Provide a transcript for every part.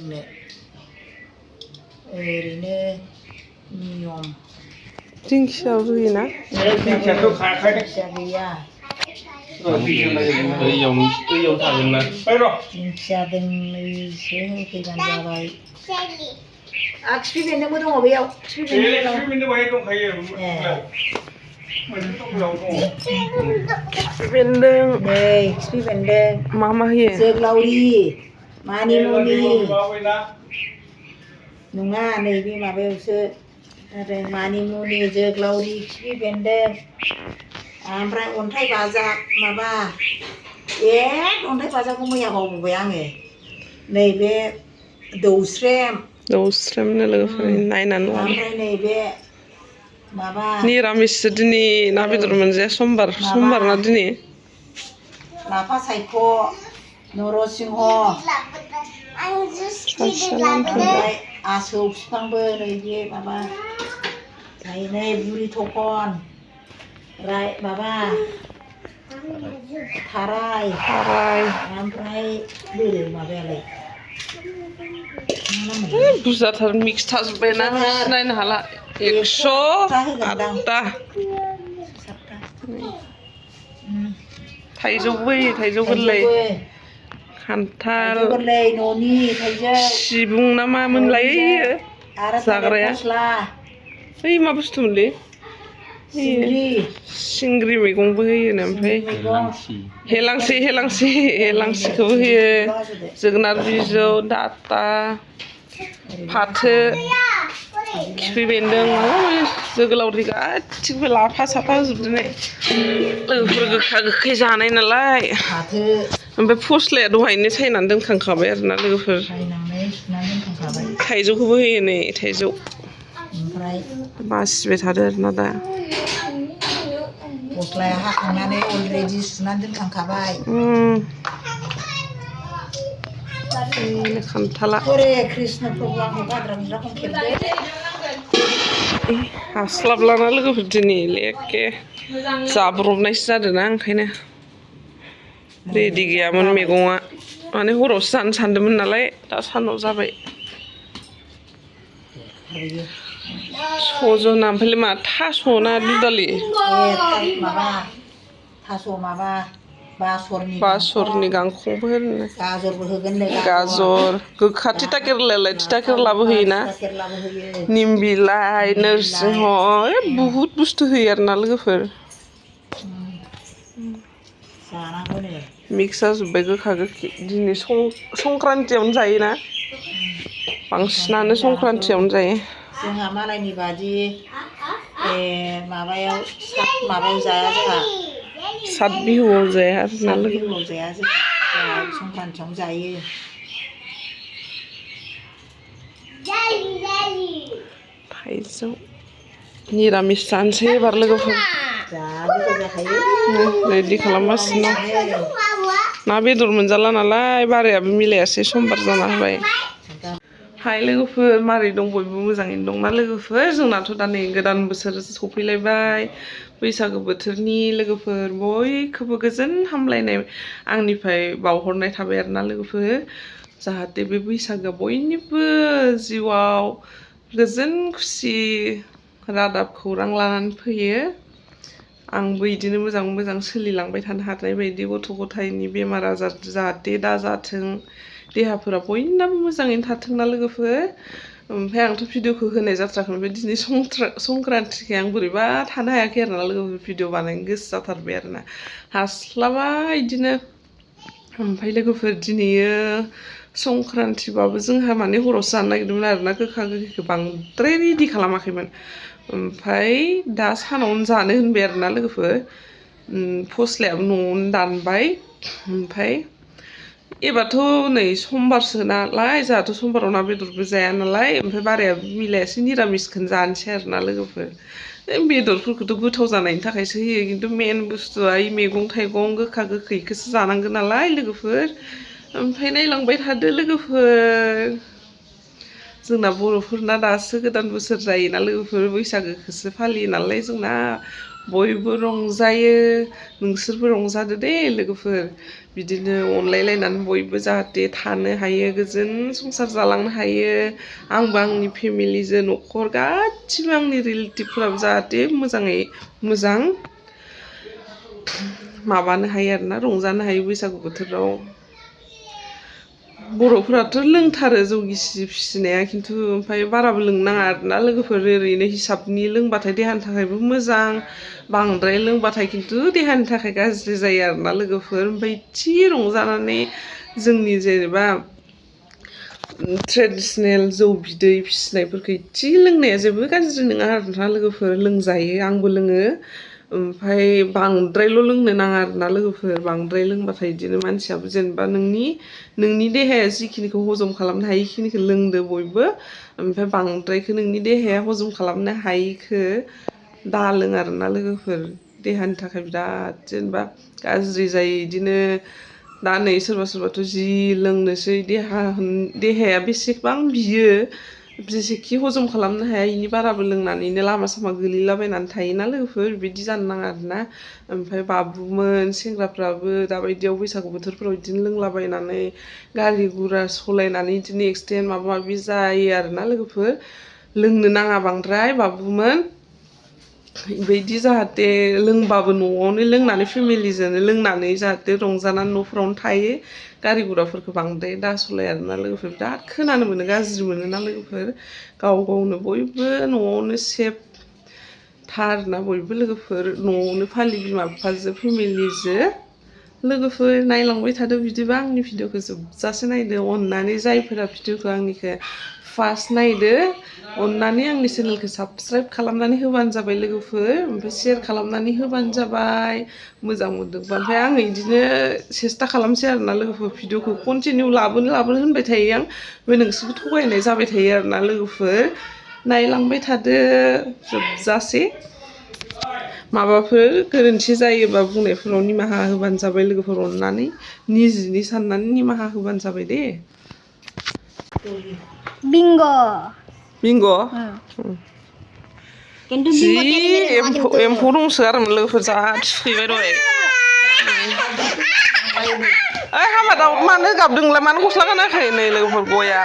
लोंनो ओरैनो नियम दिंखियाबो होयोना दिंखिया गैया दैयाव थागोन ना दिंखिया दोंनैसो होफैबानो जाबाय खिफि बेन्दोंबो दङ बेयाव खिफि बेन्दों नै खिफि बेन्दों मा होयो जोगलावरि मानिमुनि नङा नैबे माबायावसो आरो मानिमुनि जोगलावरि खिफि बेन्दों ओमफ्राय अन्थाइ बाजाब माबा अन्थाइ बाजाबखौ मैया बावबोबाय आङो नैबे दौस्रेम लोगोफोर नायनानै लानो ओमफ्राय नैबे माबा निरामिससो दिनै ना बेदर मोनजाया समबार ना दिनै लाफा सायख' नरसिंह ओमफ्राय आसौ बिफांबो नैबे माबा नै बुरि थखन माबा थाराय ओमफ्राय बोरो माबायालाय बुरजाथार मिक्स थाजोब्बाय ना सिनायनो हाला 108टा थाइजौबो होयो थाइजौ गोरलै खान्थाल गोरलै न'नि थाइजौ सिबुं ना मामोनलाय इयो जाग्राया बै मा बुस्थुमोनलै सिंग्रि मैगंबो होयोनो ओमफ्राय हेलांसिखौबो होयो जोगोनार बिजौ डाटा फाथो खिफि बेन्दों माबा माबि जोगोलावरि गासिबो लाफा साफा होजोबनानै लोगोफोर गोखा गोखै जानाय नालाय ओमफ्राय फस्लाया दहायनो सायनानै दोनखांखाबाय आरोना लोगोफोर थाइजौखौबो होयो नै थाइजौ बासिबाय थादो आरोना दा फस्लाया हाखांनानै अलरेडि सुनानै दोनखांखाबाय खान्थाला कृष्ण प्रभु आंखौ गाद्रा गुद्रा खेबदो हास्लाबलाना लोगोफोर दिनै एखे जाब्रबनायसो जादोंना ओंखायनो रेडि गैयामोन मैगङा माने हरावसो जानो सानदोंमोन नालाय दा सानाव जाबाय सजना ओमफ्राय मा थास'ना दुदालि बासरनि गांखंबो होनो गाजर गोखा थिथा केरेलायालाय थिथा केरेलाबो होयोना निम बिलाइ नोरसिंह बुहुद बुस्थु होयो आरोना लोगोफोर मिक्स जाजोब्बाय गोखा गोखै दिनै संक्रान्तियावनो जायोना बांसिनानो संक्रान्तियावनो जायो जोंहा मालायनि बादि माबायाव जाया जोंहा सात बिहुआव जाया आरोना बिहुआव जाया जोंहा संक्रान्तियावनो जायो थाइजौ निरामिस जानोसै एबार लोगोफोर रेडि खालामगासिनो ना बेदर मोनजाला नालाय बारायाबो मिलायासै समबार जाना होबाय हाय लोगोफोर मारै दं बयबो मोजाङैनो दंना लोगोफोर जोंनाथ' दा नै गोदान बोसोर सफैलायबाय बैसागो बोथोरनि लोगोफोर बयखौबो गोजोन हामलायनाय आंनिफ्राय बावहरनाय थाबाय आरोना लोगोफोर जाहाथे बे बैसागोआ बयनिबो जिउआव गोजोन खुसि रादाब खौरां लानानै फैयो आंबो बिदिनो मोजां सोलिलांबाय थानो हानाय बायदि गथ' गथायनि बेमार आजार जाहाथे दाजाथों देहाफोरा बयनाबो मोजाङैनो थाथोंना लोगोफोर ओमफ्राय आंथ' भिडिअखौ होनाय जाथ्राखै ओमफ्राय दिनै संक्रान्तिखाय आं बोरैबा थानो हायाखै आरोना लोगोफोर भिडिअ बानायनो गोसो जाथारबाय आरोना हास्लाबा बिदिनो ओमफ्राय लोगोफोर दिनैयो संक्रान्तिबाबो जोंहा माने हरावसो जानो नागिरदोंमोन आरोना गोखा गोखैखौ बांद्राय रेडि खालामाखैमोन ओमफ्राय दा सानावनो जानो होनबाय आरोना लोगोफोर फस्लायाबो न'आवनो दानबाय ओमफ्राय एबारथ' नै समबारसो नालाय जोंहाथ' समबाराव ना बेदरबो जाया नालाय ओमफ्राय बारायाबो मिलायासै निरामिसखौनो जानोसै आरोना लोगोफोर बेदरफोरखौथ' गोथाव जानायनि थाखायसो होयो खिन्थु मेन बुस्थुआ मैगं थाइगं गोखा गोखैखौसो जानांगौ नालाय लोगोफोर ओमफ्राय नायलांबाय थादो लोगोफोर जोंना बर'फोरना दासो गोदान बोसोर जायोना लोगोफोर बैसागोखौसो फालियो नालाय जोंना बयबो रंजायो नोंसोरबो रंजादो दे लोगोफोर बिदिनो अनलायलायनानै बयबो जाहाथे थानो हायो गोजोन संसार जालांनो हायो आंबो आंनि फेमिलिजों न'खर गासिबो आंनि रिलेटिभफोराबो जाहाथे मोजाङै मोजां माबानो हायो आरोना रंजानो हायो बैसागु बोथोराव बर'फोराथ' लोंथारो जौ गिसि फिसिनाया खिन्थु ओमफ्राय बाराबो लोंनाङा आरोना लोगोफोर ओरैनो हिसाबनि लोंबाथाय देहानि थाखायबो मोजां बांद्राय लोंबाथाय खिन्थु देहानि थाखाय गाज्रि जायो आरोना लोगोफोर ओमफ्राय थि रंजानानै जोंनि जेनेबा ट्रेडिसनेल जौ बिदै फिसिनायफोरखौ इथि लोंनाया जेबो गाज्रि नङा आरोना लोगोफोर लोंजायो आंबो लोङो ओमफ्राय बांद्रायल' लोंनो नाङा आरोना लोगोफोर बांद्राय लोंबाथाय बिदिनो मानसियाबो जेनेबा नोंनि देहाया जिखिनिखौ हजम खालामनो हायो इखिनिखौ लोंदो बयबो ओमफ्राय बांद्रायखौ नोंनि देहाया हजम खालामनो हायिखौ दा लों आरोना लोगोफोर देहानि थाखाय बिराद जेनेबा गाज्रि जायो बिदिनो दा नै सोरबा सोरबाथ' जि लोंनोसै देहाया बेसेबां बियो जेसेखि हजम खालामनो हाया इनि बाराबो लोंनानैनो लामा सामा गोलैलाबायनानै थायोना लोगोफोर बिदि जानो नाङा आरोना ओमफ्राय बाबुमोन सेंग्राफ्राबो दाबायदियाव बैसागु बोथोरफ्राव बिदिनो लोंलाबायनानै गारि गुरा सालायनानै बिदिनो एक्सिडेन्ट माबा माबि जायो आरोना लोगोफोर लोंनो नाङा बांद्राय बाबुमोन बिदि जाहाथे लोंबाबो न'आवनो लोंनानै फेमिलिजोंनो लोंनानै जाहाथे रंजानानै न'फोरावनो थायो गारि गुराफोरखौ बांद्राय दा सालाय आरोना लोगोफोर बिराद खोनानो मोनो गाज्रि मोनोना लोगोफोर गाव गावनो बयबो न'आवनो सेफ थारना बयबो लोगोफोर न'आवनो फालि बिमा बिफाजों फेमिलिजों लोगोफोर नायलांबाय थादो बिदिबा आंनि भिडिअखौ जोबजासे नायदो अननानै जायफोरा भिडिअखौ आंनिखौ फार्स्ट नायदो अननानै आंनि चेनेलखौ साबस्क्राइब खालामनानै होबानो जाबाय लोगोफोर ओमफ्राय शेयार खालामनानै होबानो जाबाय मोजां मोनदोंबा ओमफ्राय आङो बिदिनो सेस्था खालामसै आरोना लोगोफोर भिडिअखौ कन्टिनिउ लाबोनो होनबाय थायो आं ओमफ्राय नोंसोरबो थगायनाय जाबाय थायो आरोना लोगोफोर नायलांबाय थादो जोबजासे माबाफोर गोरोन्थि जायोबा बुंनायफोराव निमाहा होबानो जाबाय लोगोफोर अननानै निजिनि साननानै निमाहा होबानो जाबाय दे बिंग बिंग किन्तु जि बिंग तेरे मेरे एम्फौ दंसो आरोमोन लोगोफोर जा थुखैबाय दहाय ओइ हाबादाव मानो गाबदोंलाय मानो गस्ला गानाखै नै लोगोफोर गया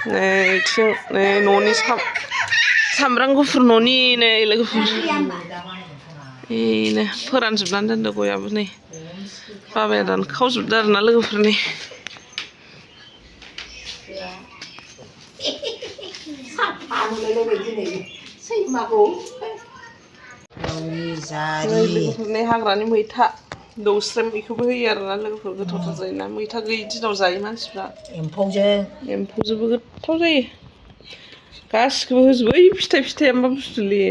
नै थिं नै न'नि सामब्राम गुफुर न'नि नै लोगोफोर बेनो फोरानजोबनानै दोनदो गयाबो नै बाबाया दानखावजोबदो आरोना लोगोफोरनि लोगोफोरनि हाग्रानि मैथा दौस्रेम बेखौबो होयो आरोना लोगोफोर गोथावथार जायोना मैथा गैयि दिनाव जायो मानसिफ्रा एम्फौजोंबो गोथाव जायो गासिखौबो होजोबो ओइ फिथाइया मा बुस्थुलै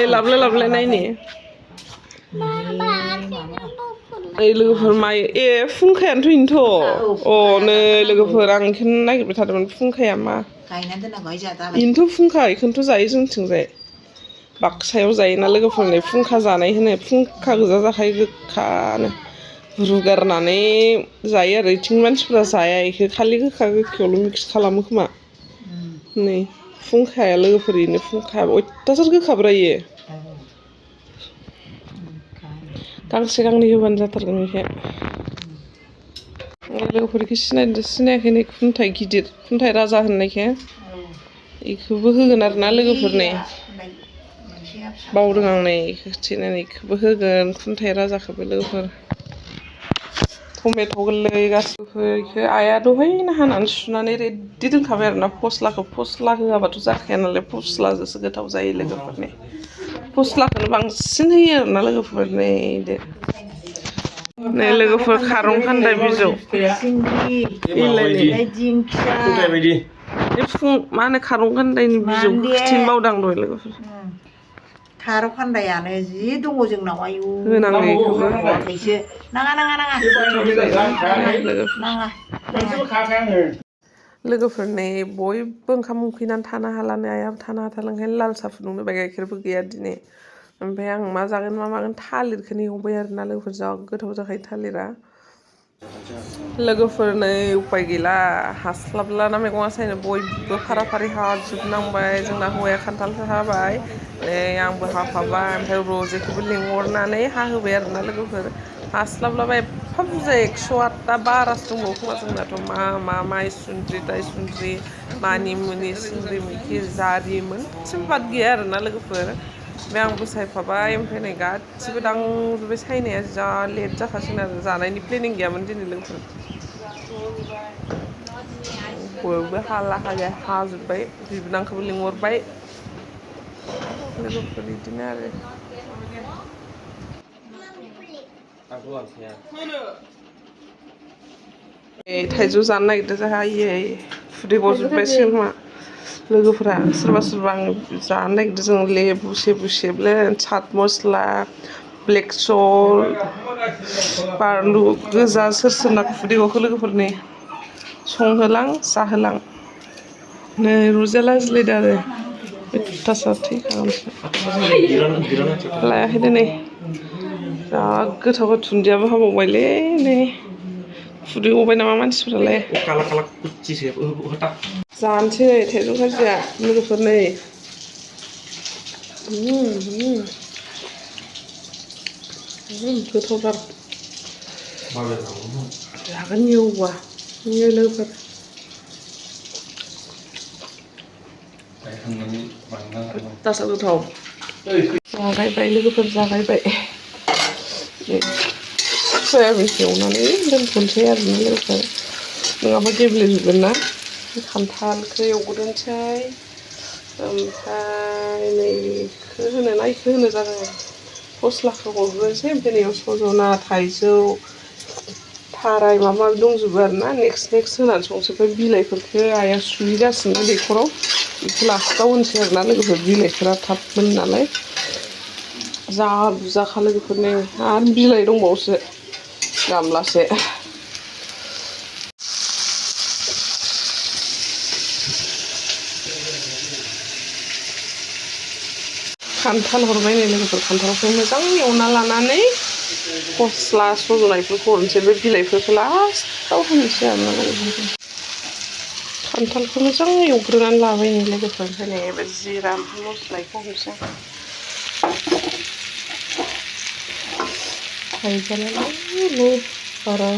लाबलाय नायनि ओइ लोगोफोर माइ फुंखायानोथ' इनोथ' नै लोगोफोर आं बेखौनो नागिरबाय थादोंमोन फुंखाया मा इनोथ' फुंखा बेखौनोथ' जायो जोंथिंजाय बाक्सायाव जायोना लोगोफोरनि फुंखा जानाय होनो फुंखा गोजा जाखायो गोखानो रुगारनानै जायो आरो इथिं मानसिफ्रा जाया बेखौ खालि गोखा गोखैयावल' मिक्स खालामो खोमा नै फुंखाया लोगोफोर इनो फुंखाया अयथासार गोखाब्रा इयो गांसे गांनै होबानो जाथारगोन बेखौ लोगोफोरखौ सिनायाखै नै खुन्थाइ गिदिर खुन्थाइ राजा होननायखौ बेखौबो होगोन आरोना लोगोफोरनि बावदों आं नै बेखौबो होगोन खुन्थाइ राजाखौबो लोगोफोर टमेट' गोरलै गासिबो बेखौ आइया दहायनो हानानै सुनानै रेडि दोनखाबाय आरोना फस्ला होआबाथ' जाखाया नालाय फस्लाजोंसो गोथाव जायो लोगोफोरनि फस्लाखौनो बांसिन होयो आरोना लोगोफोर नै लोगोफोर खारं खान्दाय बिजौ मा होनो खारं खान्दायनि बिजौखौ खिथिनो बावदां दहाय लोगोफोर खारौ खान्दायानो जि दङ जोंनाव आयु लोगोफोर नै बयबो ओंखाम उखैनानै थानो हालानो आइयाबो थानो हाथारला ओंखायनो लाल साहा फुदुंबाय गाइखेरबो गैया दिनै ओमफ्राय आं मा जागोन मा मागोन थालिरखौनो एवबाय आरोना लोगोफोर जा गोथाव जाखायो थालिरा लोगोफोरनै उपाय गैला हास्लाबलाना मैगङा सायनो बयबो फारा फारि हाजोबनांबाय जोंना हौवाया खान्थालसो हाबाय नै आंबो हाफाबाय ओमफ्राय रजेखौबो लिंहरनानै हाहोबाय आरोना लोगोफोर हास्लाबलाबा एफा बुरजा 108टा बारासो दंबावो खोमा जोंनाथ' मा माइसुन्द्रि थाइसुन्द्रि मानिमुनि सिंग्रि मैखि जारि मोनसेबो बाद गैया आरोना लोगोफोर ओमफ्राय आंबो सायफाबाय ओमफ्राय नै गासिबो दांजोब्बाय सायनाया जा लेट जाखासिगोन आरो जानायनि प्लेनिं गैयामोन दिनै लोगोफोर बयबो हाला हालाया हाजोब्बाय बिबोनांखौबो लिंहरबाय लोगोफोर बिदिनो आरो थाइजौ जानो नागिरदों जोंहा इयै खुदै गजोब्बायसो खोमा लोगोफोरा सोरबा सोरबा आं जानो नागिरदों जों लेबु सेबु सेबनो चाट मस्ला ब्लेक सल्ट बानलु गोजा सोर सोरना खुदै गखो लोगोफोरनि संहोलां जाहोलां नै रुजाया लाजिलायदों आरो अयथासार थैखागोनसो लायाखै दिनै जा गोथाव दुन्दियाबो होबावबायलै नै खुदै गबाय नामा मानसिफोरालाय जानोसै थाइजौ खाजिया लोगोफोर नै गोथावथार जागोन एवबा लोगोफोर अयथासार गोथाव जागायबाय लोगोफोर जागायबाय सयाबिनखौ एवनानै दोनथ'नोसै आरोना लोगोफोर नङाबा गेब्लेजोबगोन ना खान्थालखौ एवग्रोनोसै ओमफ्राय नै इखौ होनो ना इखौ होनो जागोन फस्लाखौ हरग्रोनोसै ओमफ्राय नैयाव सजना थाइजौ थाराय माबा माबि दंजोबो आरोना नेक्स्ट होनानै संसै ओमफ्राय बिलाइफोरखौ आइया सुहैगासिनो दैखराव बेखौ लास्टाव होनोसै आरोना लोगोफोर बिलाइफोरा थाब मोनो नालाय जा बुरजाखा लोगोफोरनि आरो बिलाइ दंबावोसो गामलासे खान्थाल हरबाय नै लोगोफोर खान्थालखौ मोजां एवना लानानै फस्ला सजनायफोरखौ हरनोसै बे बिलाइफोरखौ लास्टाव होनोसै आरोना लोगोफोर खान्थालखौ मोजां एवग्रोनानै लाबाय नै लोगोफोर ओमफ्राय नै बे जिरा मस्लाखौ हरनोसै हाइजेंआनो बारा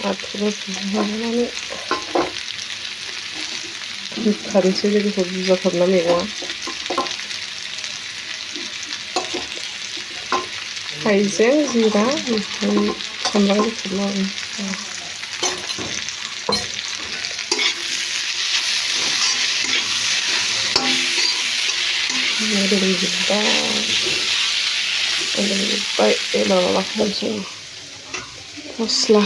आथुर होनानै होखानोसै लोगोफोर बुरजाथारना मैगङा हाइजें जिरा ओमफ्राय सामब्राम गुफुर रोंजोब्बाय एबार माबाखौ होनोसै मस्ला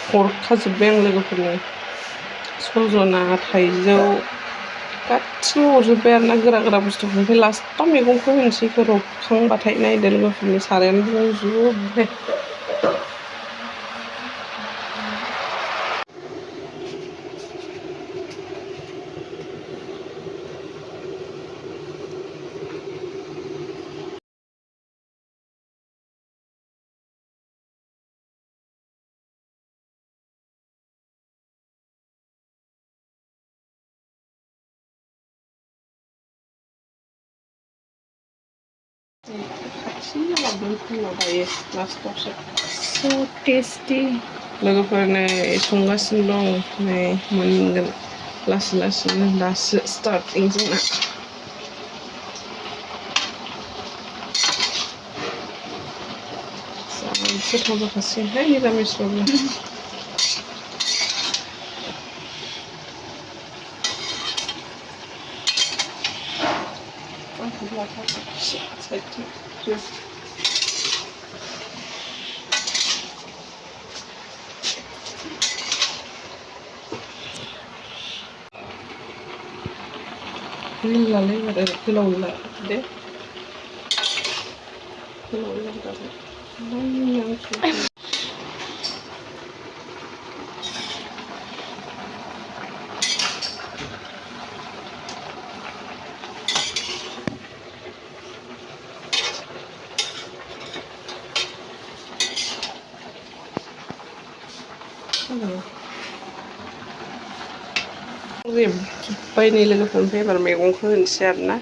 हरखाजोब्बाय आं लोगोफोरनो सजना थाइजौ गासिबो हरजोब्बाय आरोना गोरा गोरा बुस्थुखौ ओमफ्राय लास्टाव मैगंखौ होनोसै रबखांबाथाय नायदो लोगोफोरनि सारायानो बुंजोब्बाय So tasty. लोगोफोर नै संगासिनो दं नै मोनगोन लासै लासैनो दासो स्टार्टिं जोंना गोथाव जाखासिगोनहाय निरामिसबाबो लालाय आरो गोलाव ला दे गोलाव जोब्बाय नै लोगोफोर ओमफ्राय एबार मैगंखौ होनोसै आरोना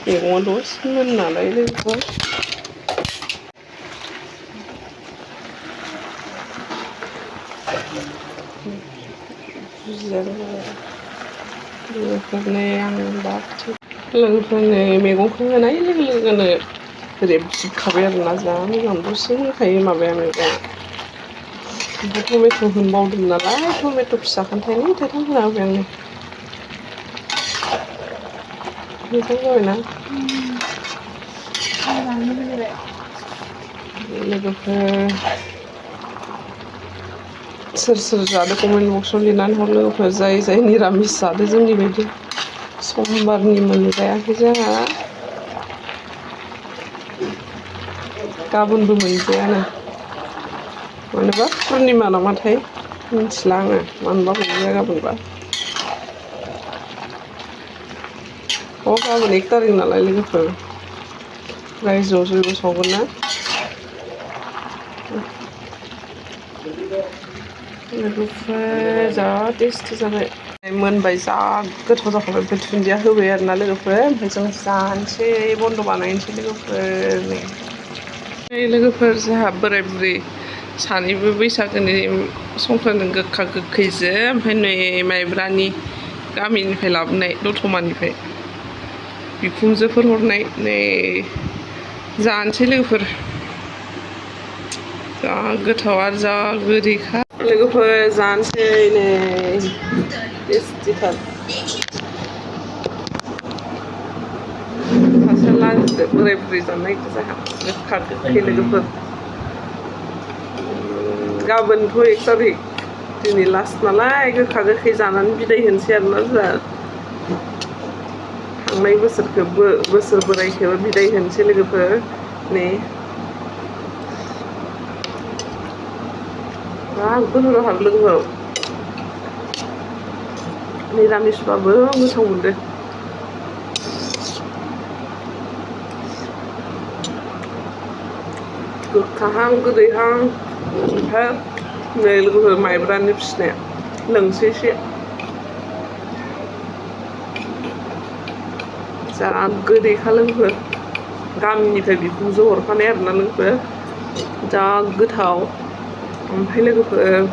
मैगङा दसे मोन नालाय लोगोफोर लोगोफोरनै आं दा लोगोफोरनै मैगंखौ होनाय लोगो लोगोनो रेबजोबखाबाय आरोना जा मोजां दसे होखायो माबाया मैगङा ओमफ्राय टमेट' होनबावदोंमोन नालाय टमेट' फिसाखौनो थाइनै थाइथाम होना होबाय आङो मोजां जाबायना लोगोफोर सोर सोर जादों कमेन्ट बक्सआव लिरनानै हर लोगोफोर जाय जाय निरामिस जादों जोंनि बायदि समबारनि मोनजायाखै जोंहा गाबोनबो मोनजायानो मानोबा पुर्निमा नामाथाय मिथिला आङो मानोबा मोनजाया गाबोनबा गाबोन 1 तारिख नालाय लोगोफोर रायजोआव जयग' सावगोन ना लोगोफोर जा टेस्टि जाबाय मोनबाय जा गोथाव जाखाबाय ओमफ्राय दुन्दिया होबाय आरोना लोगोफोर ओमफ्राय जों जानोसै बन्द' बानायनोसै लोगोफोर नै लोगोफोर जोंहा बोराय बुरै सानैबो बैसागोनि संक्रान्ति गोखा गोखैजों ओमफ्राय नै माइब्रानि गामिनिफ्राय लाबोनाय दतमानिफ्राय बिखुनजोफोर हरनाय नै जानोसै लोगोफोर जा गोथाव आरो जा गोदैखा लोगोफोर जानोसै नै टेस्टिथार सासे लाजिदो बोराय बुरै जानायखौ जोंहा गोखा गोखै लोगोफोर गाबोनथ' 1 तारिख दिनै लास्ट नालाय गोखा गोखै जानानै बिदाय होनोसै आरोना जोंहा थांनाय बोसोरखौबो बोसोर बोरायखौबो बिदाय होनोसै लोगोफोर नै गोथाव जाथारो लोगोफोर निरामिसबाबो गोथाव मोनदों गोखाहां गोदैहां ओमफ्राय नै लोगोफोर माइब्रानि फिसिनाया लोंसै एसे जा गोदैखा लोगोफोर गामिनिफ्राय बिखुनजो हरफानाय आरोना लोगोफोर जा गोथाव ओमफ्राय लोगोफोर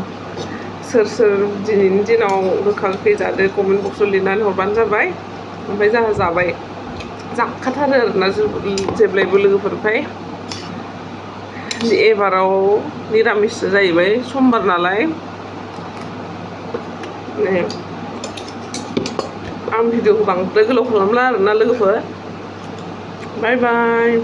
सोर सोर दिनैनि दिनाव गोखा गोखै जादों कमेन्ट बक्सआव लिरनानै हरबानो जाबाय ओमफ्राय जोंहा जाबाय जाखाथारो आरोना जेब्लायबो लोगोफोर ओमफ्राय एबाराव निरामिस जाहैबाय समबार नालाय आं भिडिअखौ बांद्राय गोलाव खालामला आरोना लोगोफोर बाय बाय